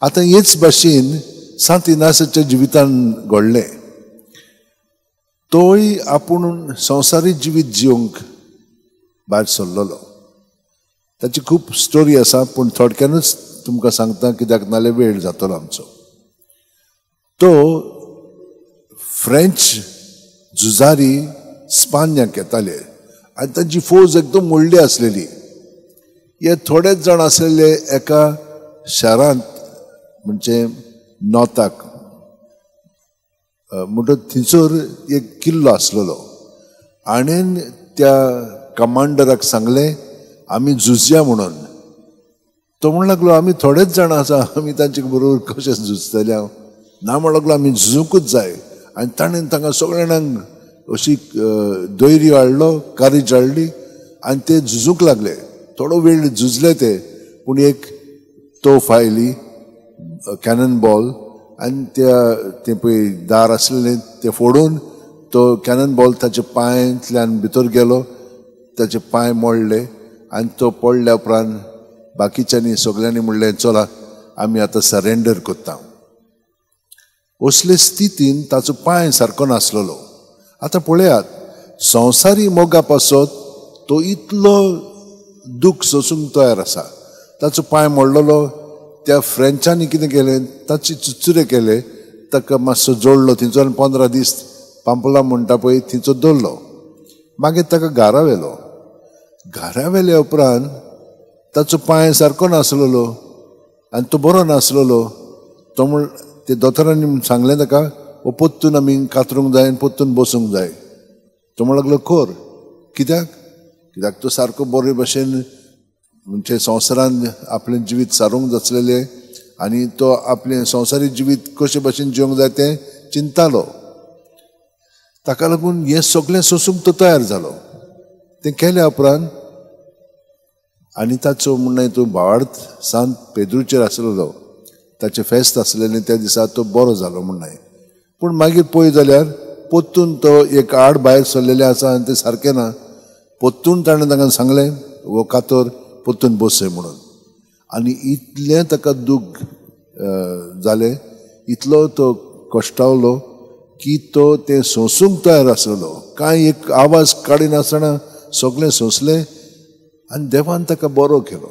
आतां हेच भाशेन सांत इनासाच्या जिवितान घडलें. तोय आपूण संवसारी जिवीत जिवंक भायर सरलेलो. ताची खूब स्टोरी आसा, पूण थोडक्यानूच तुमकां सांगता कित्याक नाल्यार वेळ जातलो आमचो. तो फ्रेंच झुजारी स्पान्याक येताले आनी तांची फौज एकदम व्हडली आसलेली. हे थोडेच जाण आसलेले एका शारांत, म्हणजे नॉताक म्हणटच थंयसर एक किल्लो आसलेलो. आनी त्या कमांडराक सांगलें आमी झुजया म्हणून. तो म्हण लागलो आमी थोडेच जाण आसा, आमी तांचे बरोबर कशें झुजतले? हांव ना म्हण लागलो आमी झुजूंकूच जाय. आनी ताणें तांकां सगळ्या जाणांक अशी धैर्य हाडलो, कारीज हाडली आनी ते झुजूंक लागले. थोडो वेळ झुजले ते, पूण एक तोफ आयली, कॅनन बॉल, आनी त्या तें पळय दार आसलेलें तें फोडून तो कॅनन बॉल ताच्या पांयांतल्यान भितर गेलो, ताचे पांय मोडले आनी तो पडल्या उपरांत बाकीच्यांनी सगळ्यांनी म्हणलें चला आमी आतां सरेंडर करता. असले स्थितीन ताचो पांय सारको नासलेलो. आतां पळयात, संवसारी मोगा पासत तो इतलो दूख सोसूंक तयार आसा. ताचो पांय मोडलेलो, त्या फ्रेंचांनी कितें केलें, ताचे चुचुरे केले, ताका मातसो जोडलो थंयच्यान 15 दीस पांपला म्हणटा पळय थंयचो दवरलो. मागीर ताका घरा व्हेलो. घरा व्हेल्या उपरांत ताचो पांय सारको नासलेलो आनी तो बरो नासलेलो. तो म्हण ते दोतोरांनी सांगलें ताका, हो पोत्तून आमी कातरूंक जाय आनी पोत्तून बसूंक जाय. तो म्हण लागलो खर, कित्याक? कित्याक तो सारको बरे भशेन म्हणजे संवसारान आपलें जिवीत सारूंक जातलेलें आनी तो आपलें संवसारी जिवीत कशे भशेन जिवंक जाय तें चिंतालो. ताका लागून हें सगळें सोसूंक तो तयार जालो. तें केल्या उपरांत आनी ताचो म्हणणें तो भावार्थ सांत पेद्रूचेर आसलेलो, ताचें फेस्त आसलेलें त्या दिसा तो बरो जालो म्हणणें. पूण मागीर पळय जाल्यार पोत्तून तो एक आड भायर सरलेलें आसा आनी तें सारकें ना. पोत्तून ताणें तांकां सांगलें हो कातर पोत्तून बसय म्हणून. आनी इतलें ताका दूख जालें, इतलो तो कश्टावलो की तो तें सोंसूंक तयार आसलेलो. कांय एक आवाज काडिनासतना सगळें सोंसलें आनी देवान ताका बरो केलो.